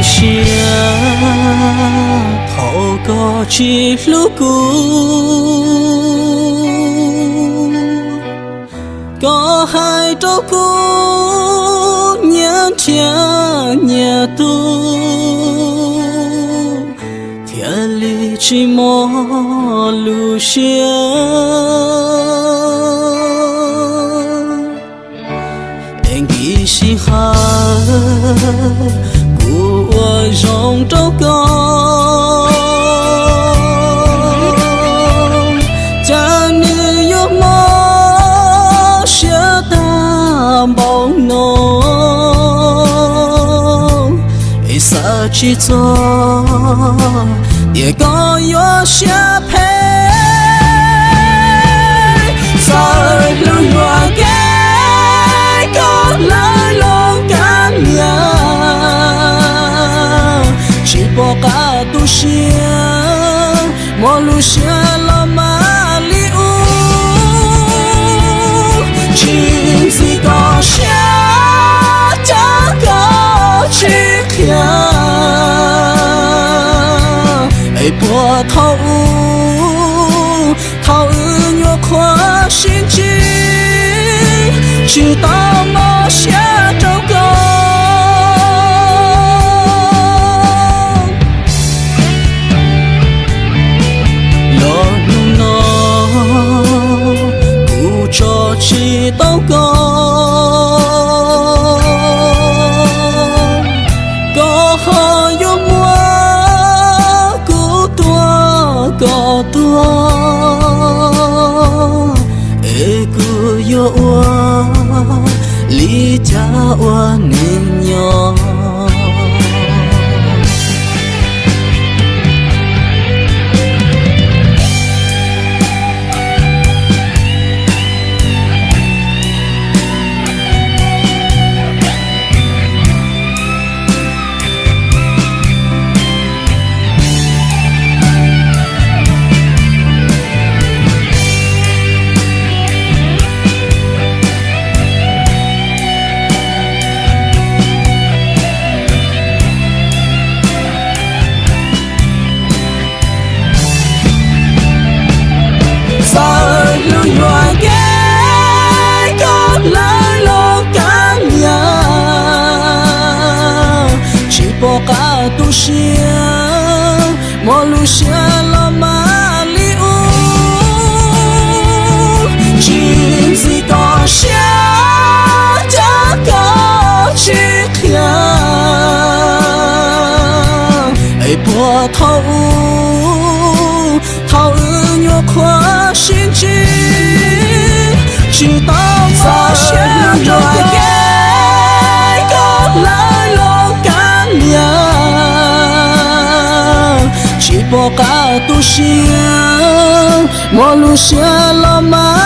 Sia, thaum koj tsis hlub kuv, koj hais rau kuv nyias nrhiav nyias tug, thiaj li tsis mob lub siab. Es nkim sij hawm kuv ua zoo rau koj, cas nws yuav mob siab tag npaum no. Es xav tsis txog tias koj yuav siab phem, txawm hlub nyuam kev koj lawv los kab nias, tsis pom qab tu siab, muaj lub siab los mas li ub. Tsis ntxim koj siab, cas koj tsis qhia, es puas thaum ub, thaum wb nyuam qhuav sib ntsib, tsis tau mob siab rau koj. Los hnub no kuv tso tsis tau koj, koj ho yuav muab kuv tua kom tuag, es kuv yuav ua li cas ua neeg nyob. Txawm hlub nyuam kev koj lawv los kab nias, tsis pom qab tu siab, muaj lub siab los mas li ub. Tsis ntxim koj siab, cas koj tsis qhia, es puas thaum ub, thaum wb nyuam qhuav sib ntsib, tsis tau mob siab rau kev koj lawv los kab nias, tsis pom qab tu siab, muaj lub siab los mas